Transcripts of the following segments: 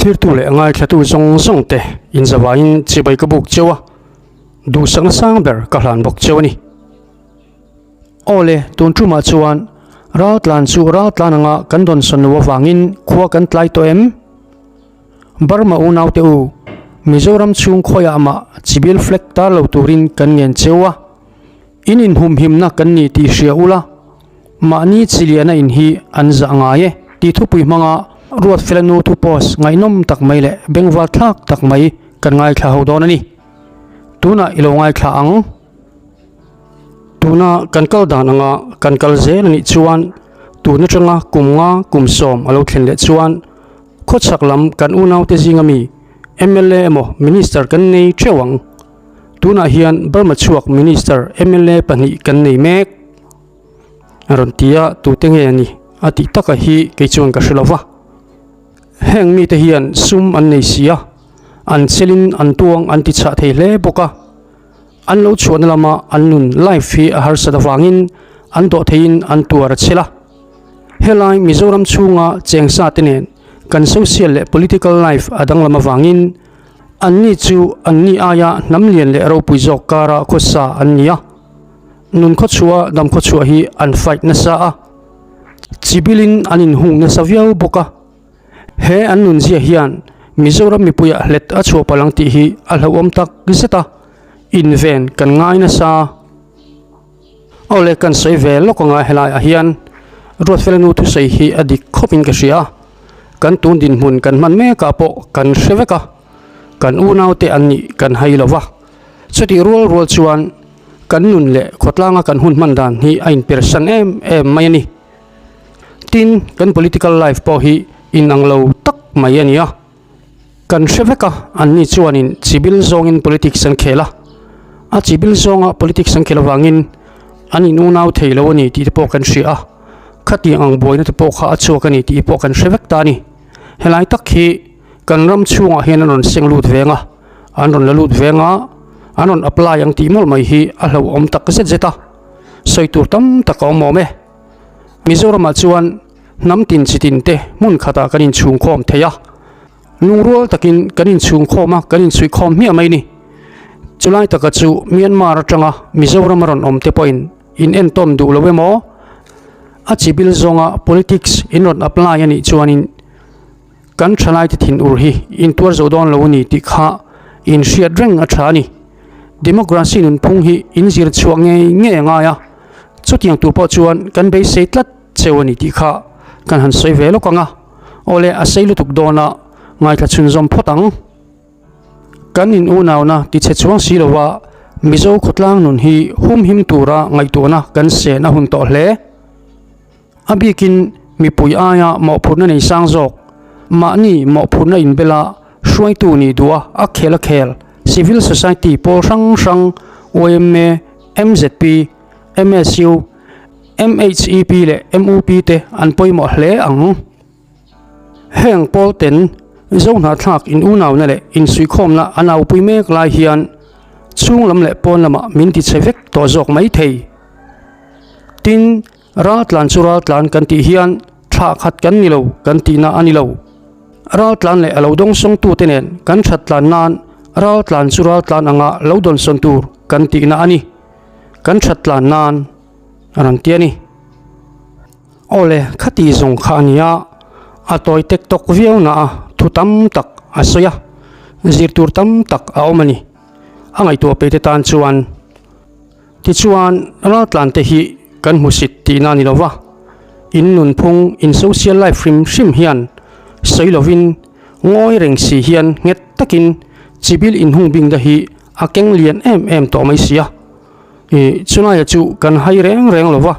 Thlirtu leh ngaithlatu zawng zawng te inzavaiin chibai ka buk cheu a, duhsakna sang ber ka hlan bawk cheu a ni. Aw le, tun tumah chuan raltlan chu raltlan anga kan dawnsawn lo avangin khua kan tlai tawh em? Burma unaute u, Mizoram chhung khawiah mah chibil flag tar lo turin kan ngen cheu a, in inhumhimna kan ni tih hria ula, mahni chiliana in hi an zah ngai e tih thupui hmanga Ruatfela nu thu post ngaihnawm tak mai leh bengvar thlak tak mai kan ngaithla ho dawn a ni. Tunah i lo ngaithla ang. Tuna kan kal dan anga kan kal zel a nih chuan tun atanga kum nga kum sawm a lo thlen leh chuan khawchhak lam kan unaute zinga mi mla emaw minister kan nei theuh ang. Tunah hian Burma chhuak minister mla pahnih kan nei mek. A rawn ti a, tute nge a ni a tih taka hi kei chuan ka hre lo va. Heng mite hian sum an nei si a, an chelin an tuang an ti chhah thei hle bawk a. An lo chhuahna lama an nun life hi a harsat avangin an dawh theiin an tuar a chhel a. Helai Mizoram chhunga cheng sa te nen kan social leh political life a danglam avangin anni chu anni aia hnam lian leh ropui zawk kara khawsa an ni a. Nun khawchhuah dam khawchhuah hi an fight nasa a, chibilin an inhung nasa viau bawk a. He an nunzia hian Mizoram mipuiah hlet a chhuah palh ang tih hi a hlauhawm tak zet a, inven kan ngai nasa. Aw le kan sawi ve lawk anga helaiah hian Ruatfela nu thusawi hi a dik khawpin ka hria a, kan tun dinhmun kan hman mekah pawh kan hre vek a, kan unaute an nih kan hai lo va, chutih rual rual chuan kan nun leh khawtlanga kan hun hman dan hi a inpersan em em mai a ni. Tin, kan political life pawh hi inang lo tak mai a ni a. Kan hre vek a, anni chuanin chibil zawngin politics an khel a. A chibil zawnga politics an khel avangin an in unau thei lo a ni tih te pawh kan hria a. Khatiang ang buaina te pawh kha a chhuak a ni tih pawh kan hre vek ta a ni. Helai tak hi kan ram chhungah hian an rawn seng lut veng a, an rawn la lut veng a, an rawn apply ang tih mawlh mai hi a hlauhawm tak zet zet a. Sawi tur tam tak a awm awm e. Mizoramah chuan hnam tin chi tin te hmun khatah kan inchhungkhawm thei a, lungrual takin kan inchhungkhawm a, kan inchhuihkhawm hmiah mai ni. Chulai taka chu Myanmar atanga Mizoram a rawn awm te pawhin in entawn duh lo emaw, a chi bil zawnga politics in rawn apply a nih chuanin kan thalaite thinur hi intuar zo dawn lo a ni tih kha inhriat reng a tha a ni. Democracy nunphung hi inzir chhuah ngei ngei a ngai a. Chutiang tur pawh chuan kan beisei tlat cheu a ni tih kha kan han sawi ve lawk ang a, awle a sei lutuk dawn a ngaithla chhunzawm phawt ang. Kan in unauna tichhe chuang si lova Mizo khawtlang nun hi humhim tura ngaihtuahna kan sen a hun tawh hle. A bikin mipui aia mawhphurhna nei sang zawk, mahni mawhphurhna inbela hruaitu nih duh a a khel a khel civil society pawl hrang hrang yma, mzp, MSU, MHEP leh MUP te an pawimawh hle ang. Heng pawl ten Zohnahthlak in unauna leh insuihkhawmna an aupui mek lai hian chhung lam leh pawn lamah min tichhe vek tawh zawk mai thei. Tin, raltlan chu raltlan kan tih hian thlah khat kan ni lo kan tihna a ni lo. Raltlan leh a lo dawngsawngtute nen kan that tlan nan raltlan chu raltlan anga lo dawnsawn tur kan tihna a ni. Kan that tlan nan a rawn ti a ni. Awle, khati zawng kha a nia, a tawi tek tawk viau na a thu tam tak a sawi a, zirtur tam tak a awm a ni. A ngaihtuah peite tan chuan. Tichuan, raltlante hi kan hmusit tihna a ni lo va, in nunphung, in social life hrim hrim hian sawi lovin ngawi reng si hian nghet takin chibil inhung bingna hi a keng lian em em tawh mai si a. I chulaiah chu kan hai reng reng lo va,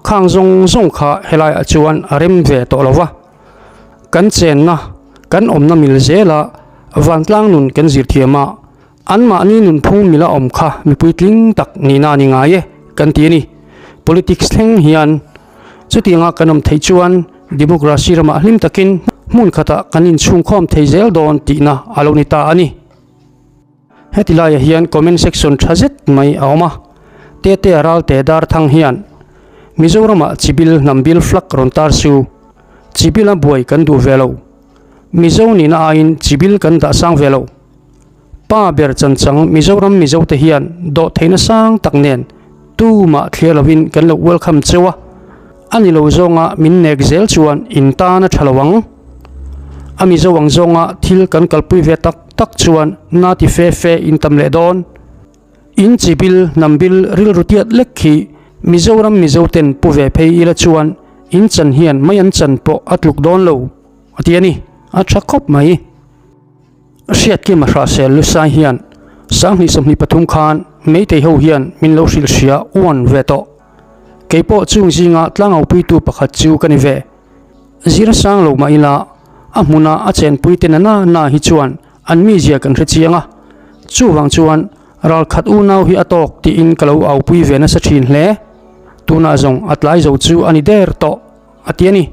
khang zawng zawng kha helaiah chuan a rem ve tawh lo va. Kan chenna, kan awmna mil zela vantlang nun kan zir thiam a, Anmahni nunphung mila awm kha mipui tling tak nihna a ni ngai e kan ti a ni. Politics thleng hian chutianga kan awm theih chuan democracy ramah hlim takin hmun khatah kan inchhungkhawm thei zel dawn tihna a lo ni ta a ni. Heti laiah hian comment section tha zet mai a awm a, Tetea Ralte Darthang hian Mizoramah chibil hnam bil flag rawn tar su, chibila buai kan duh ve lo. Mizo nihna aiin chibil kan dah sang ve lo. Pa ber chanchang Mizoram Mizote hian dawhtheihna sang tak nen tumah thlir lovin kan lo welcome cheu a, a ni lo zawnga min nek zel chuan in tan a tha lo ang. A Mizo ang zawnga thil kan kalpui ve tak tak chuan na ti fe fe in tam leh dawn. In chibil hnam bil rilru tiat lek khi Mizoram Mizoten pu ve phei ila chuan in chan hian mai an chan pawh a tluk dawn lo a ti a ni, a tha khawp mai. Hriatkima Hrahsel Lusai hian 2023 khan Meitei ho hian min lo hrilh hria uan ve tawh. Keipawh chung zinga tlangopuitu pakhat chu ka ni ve. Zir sang lo mah ila a hmuna a chenpui te na na na hi chuan an mizia kan hre chiang a. Chuvang chuan ralkhat unau hi a tawk tiin ka lo aupui ve nasa thin hle. Tunah zawng a tlai zo chu a ni der tawh a ti a ni.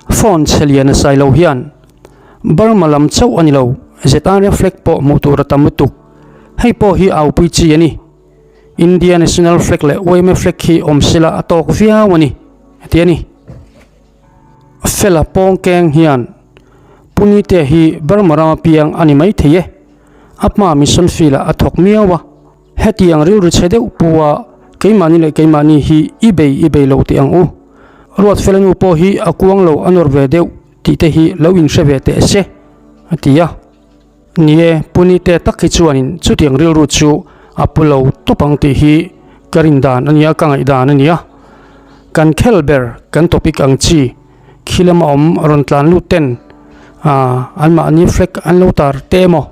Phone chhe lian a sai lo hian Burma lam chauh a ni lo, ZRA flag pawh hmuh tur a tam lutuk. Hei pawh hi aupui chi a ni. India National flag leh yma flag hi awm sela a tawk viau a ni, a ti a ni. Fela pawng keng hian Punite hi Burma rama piang a ni maithei e. A hma mission field ah a thawk miau a. Hetiang rilru chhe deuh pua keimahni leh keimahni hi i bei i bei lo teh ang u. Ruatfela nu pawh hi a kuang lo a nawr ve deuh tih te hi lo inhre ve teh se, a ti a. Ni e, Punite tak hi chuanin chutiang rilru chu a pu lo tawp ang tih hi ka rin dan a nia, ka ngaih dan a nia. Kan khel ber kan topic ang chi khi lama awm rawn tlan lut ten anmahni flag an lo tar teh emaw,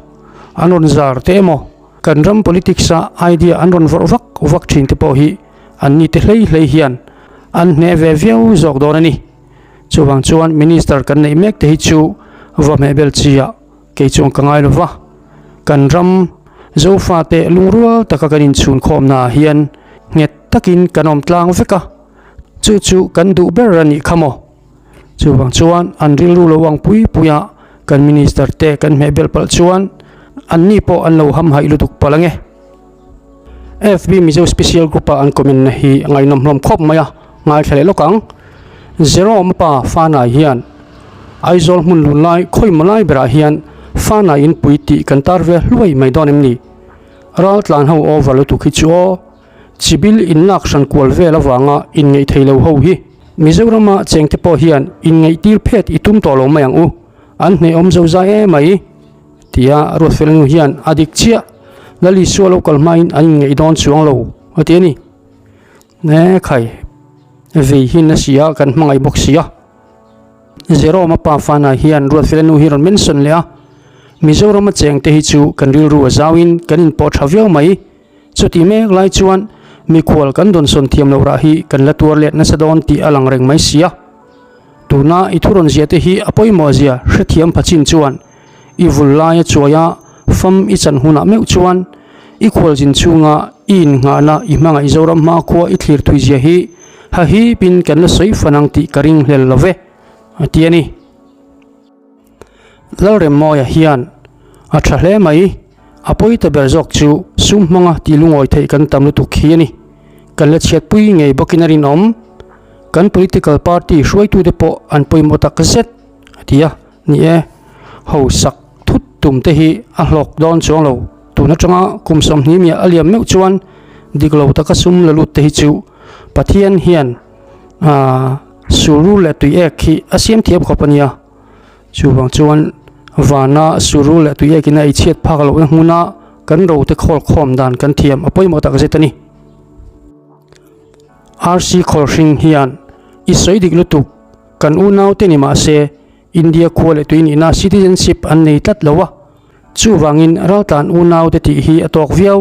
an rawn zar teh emaw, Kan ram politics a idea an rawn vawrh vak vak thin te pawh hi an ni te hlei hlei hian an hneh ve viau zawk dawn a ni. Chuvang chuan Minister kan neih mek te hi chu va hmehbel chi ah kei chuan ka ngai lova. Kan ram Zofa te lungrual taka kan inchhun khawmna ah hian nghet takin kan awm tlang vek a, chu chu kan duh ber a nih kha maw? Chuvang chuan an rilru lo ang pui puia kan minister te kan hmeh belh palh chuan anni pawh an lo hamhaih lutuk palh ange. FB Mizo Special Group a an comment na hi a ngaihnawm hlawm khawp mai a, ngaithla leh lawk ang. Jerome pa Fanai hian Aizawl hmun lun lai khawimaw lai berah hian Fanai inpui tih kan tar ve hluai mai dawn em ni? Raltlan ho over lutuk hi chu aw. Chibil inlak hran kual vel avanga inngeih thei lo ho hi Mizorama chengte pawh hian inngeihtir phet i tum tawh lo mai ang u, an hnehawm zo zai em mai, tia Ruatfela nu hian a dik chiah, Lal Isua lo kal hmain an inngeih dawn chuang lo, a ti a ni. E khai, vei hi na si a, kan hmangaih bawk si a. Jerome-a pa fana hian Ruatfela nu hi rawn mention leh a, Mizorama chengte hi chu kan rilru a zauin kan inpawh tha viau mai. Chutih mek lai chuan mikhual kan dawnsawn thiam loh rah hi kan la tuar let nasa dawn tih a lang reng mai si a. Tuna i thurawn zia te hi a pawimawh zia hrethiam pha chin chuan i vul laia chuaia fam i chan hunah meuh chuan i khualzin chhunga i innghahna i hmangaih Zoram hmakhua i thlir thui zia hi hahipin kan la sawi fan ang tih ka ringhlel lo ve, a ti a ni. Lalremmawia hian a tha hle mai, a pawi ta ber zawk chu sum hmanga tih lungawi theih kan tam lutuk hi a ni. Kan la chhiatpui ngei bawkin a rinawm. Kan political party hruaitute pawh an pawimawh tak zet a ti a, ni e, hausak thut tum te hi a hlawk dawn chuang lo. Tun atanga kum 20 miah a liam meuh chuan dik lo taka sum la lut te hi chu Pathian hian Suru leh tuiek hi a siam thiam khawp a nia. Chuvang chuan vana suru leh tuiekin a eichhiat phak lohna hmuna kan rote khawl khawm dan kan thiam a pawimawh tak zet a ni. RC Khawlhring hian i sawi dik lutuk kan unaute ni mah se India khua leh tui nihna citizenship an nei tlat lo a, chuvangin raltlan unaute tih hi a tawk viau.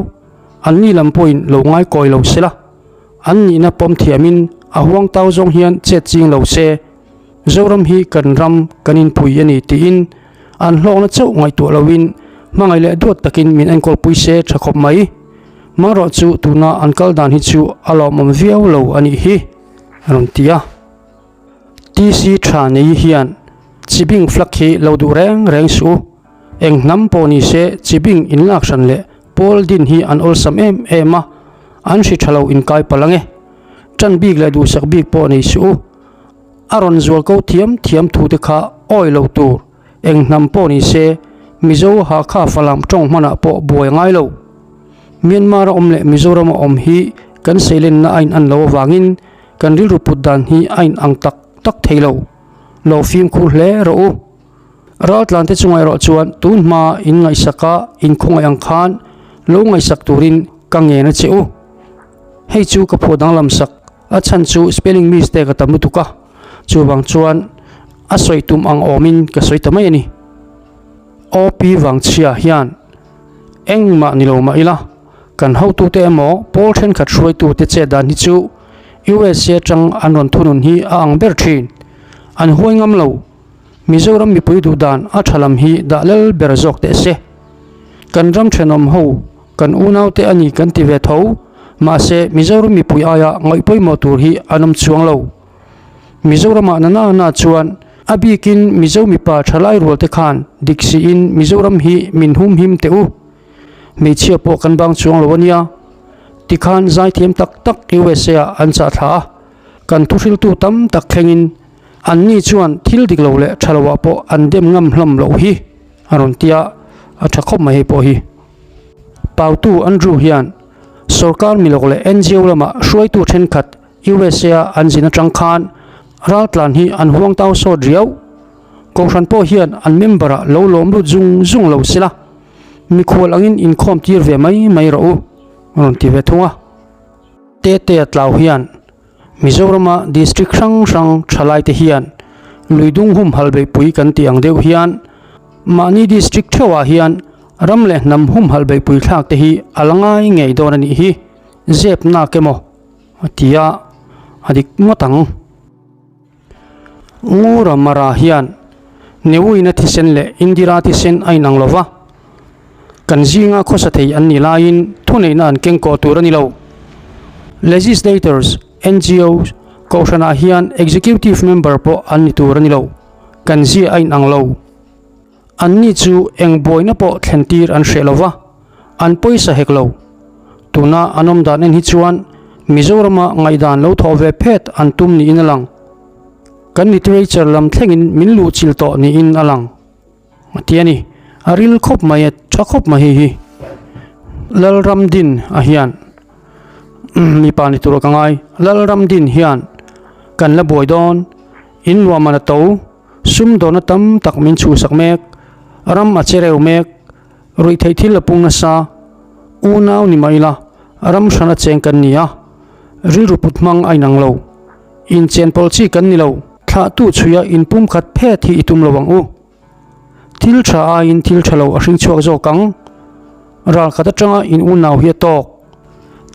Anni lam pawhin lo ngaikawi lo sela. An nihna pawm thiamin a huang tau zawng hian chet ching lo se, Zoram hi kan ram kan inpui a ni tiin an hlawkna chauh ngaihtuah loin hmangaih leh duat takin min enkawlpui se tha khawp mai. Hmanrawh chu tuna an kal dan hi chu a lawmawm viau lo a nih hi, a rawn ti a. TC tha nei hian chibing flag hi lo duh reng reng suh u. Eng hnam pawh ni se chibing inlak hran leh pawl din hi an awlsam em em a, an hri tha lo inkai palh ang e. Tan bik leh duhsak bik pawh nei suh u. A rawn zual ko thiam thiam thu te kha Awi lo tur, eng hnam pawh ni se, Mizo Hakha Falam tawng hmanah pawh buai a ngai lo. Myanmar a awm leh Mizoram a awm hi kan seilenna a in an lo avangin kan rilru put dan hi a in ang tak tak thei lo. Lo fimkhur hle rawh u. Raltlante chungah erawh chuan tun hma in ngaihsaka in khawngaih ang khan lo ngaihsak turin ka ngen a che u. Hei chu ka phuah danglam sak a chhan chu spelling mistake a tam lutuk a, chuvang chuan a sawi tum ang awmin ka sawi ta mai a ni. OP Vangchhia hian engmah ni lo mah ila kan hotute emaw pawl thenkhat hruaitute chet dan hi chu USA atang an rawn thunun hi a ang ber thin. An huai ngam lo. Mizoram mipui duh dan a tha lam hi dah lal ber zawk teh se. Kan ram thenawm ho, kan unaute a ni kan ti ve tho, mahse Mizoram mipui aia ngaih pawimawh tur hi an awm chuang lo. Mizoramah na na na chuan a bikin Mizo mipa thalai rual te khan dik siin Mizoram hi min humhim teh u. Hmeichhia pawh kan bang chuang lo a nia. Tikhan zaithiam tak tak USA ah an chah thla a, kan thuhriltu tam tak thlengin Anni chuan thil dik lo leh tha loah pawh an dem ngam hlawm loh hi a rawn ti a, a tha khawp mai hei pawh hi. Pautu Andrew hian sorkar milawk leh NGO lama hruaitu thenkhat USA-a an zin atang khan raltlan hi an huang tau sawt riau. Kohhran pawh hian an member-ah lo lawm lut zung zung lo sela, mikhual angin inkhawm tir ve mai mai rawh u, a rawn ti ve thung a. Tete-a tlau hian Mizorama district hrang hrang thalaite hian luidung humhal beihpui kan tih ang deuh hian mahni district theuhah hian ram leh hnam humhal beihpui thlak te hi a la ngai ngei dawn a nih hi, zep nak emaw a ti a, a dik ngawt ang. Ngura Mara hian Newina thisen leh Indira thisen a inang lo va, kan zinga khawsa thei an nih laiin thuneihna an keng kawh tur a ni lo. Legislators, NGOs, kohhranah hian executive member pawh an ni tur a ni lo, kan zia a inang lo. Anni chu eng buaina pawh thlen tir an hreh lo va, an pawisa hek lo. Tuna an awm dan en hi chuan Mizorama ngaihdan lo thawh ve phet an tum niin a lang. Kan literature lam thlengin min luhchilh tawh niin a lang. A ti a ni. A ril khawp mai, a tha khawp mai hei hi. Lalramdin a hian mipa ni tur ka ngai. Lalramdin hian kan la buai dawn, in luahman a to. Sumdawna tam tak min chhuhsak mek, ram a che reu mek, ruihtheih thil a pung nasa, unau ni mah ila ram hrana cheng kan ni a, rilru put hmang a inang lo, inchen pawlh chi kan ni lo, thlahtu chhuia inpumkhat phet hi i tum lo ang u. Thil tha aiin thil tha lo a hring chhuak zawk ang, ralkhat atanga in unau hi a tawk.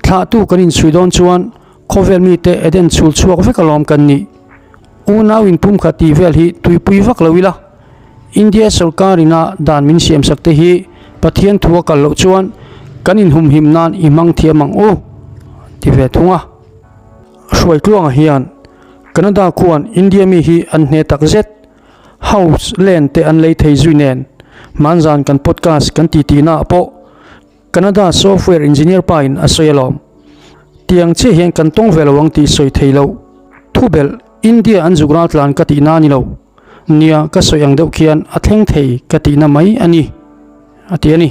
Thlahtu kan inchhui dawn chuan Khawvel mite Eden chhul chhuak vek alawm kan nih. Unau inpumkhat tih vel hi tuipui vak lo ila. India sorkar ina dan min siamsak te hi Pathian thu a kal loh chuan kan inhumhim nan i hmang thiam ang u, ti ve thung a. Hruaitluangah hian Canada khuan India mi hi an hne tak zet. House land te an lei thei zui nen hmanzan kan podcast kan titi naah pawh Canada software engineer pa in a sawi alawm. Tiang chiah hian kan tawng ve lo ang tih sawi thei loh. Thubelh, India an zuk ral tlan ka tihna a ni lo. Nia, ka sawi ang deuh khian a thleng thei ka tihna mai a ni, a ti a ni.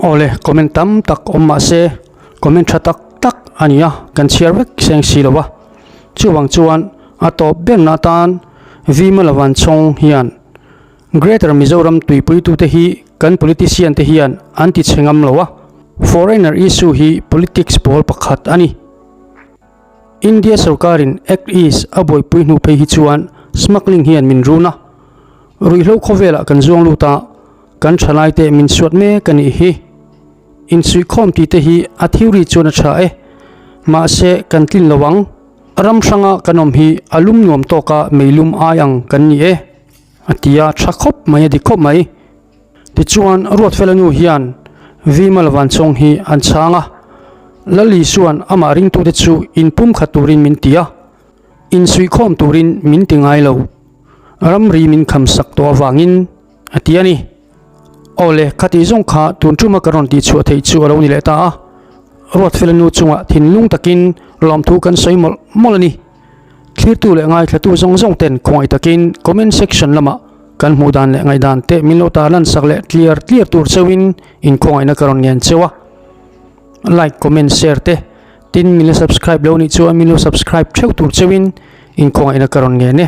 Awle, comment tam tak awm mah se, comment tha tak tak a ni a, kan chhiar vek seng si lo a. Chuvang chuan a tawp berna atan Vimalavan Chawng hian Greater Mizoram tuipuitute hi kan politician te hian an ti chhe ngam lo a, foreigner issue hi politics pawl pakhat a ni. India sorkarin Act East a buaipui hnu phei hi chuan smuggling hian min run a, ruihhlo khawvelah kan zuang lut a, kan thalaite min suat mek a nih hi. Insuihkhawm tih te hi a theory chuan a tha e, mahse kan tlin lo ang, ram hranga kan awm hi a lum nuam tawka meilum ai ang kan ni e. A ti a, tha khawp mai, a dik khawp mai. Tichuan, Ruatfela nu hian Vimal Vanchawng hi an chhang a, Lal Isua'n amah ringtute chu inpumkhat turin min ti a, insuihkhawm turin min ti ngai lo, ramri min khamsak tawh avangin, a ti a ni. Awle, khatih zawng kha tun tuma ka rawn tihchhuah theih chu a lo ni leh ta a, Ruatfela nu chungah thinlung takin lawmthu kan sawi mawlh mawlh a ni. Thlirtu leh ngaithlatu zawng zawng ten khawngaih takin comment section lamah kan hmuh dan leh ngaihdan te min lo tarlan sak leh tliar tliar tur cheuhin inkhawngaihna ka rawn ngen cheu a. Like, comment, share te tin min la subscribe lo nih chuan min lo subscribe theuh tur cheuhin inkhawngaihna ka rawn ngen e.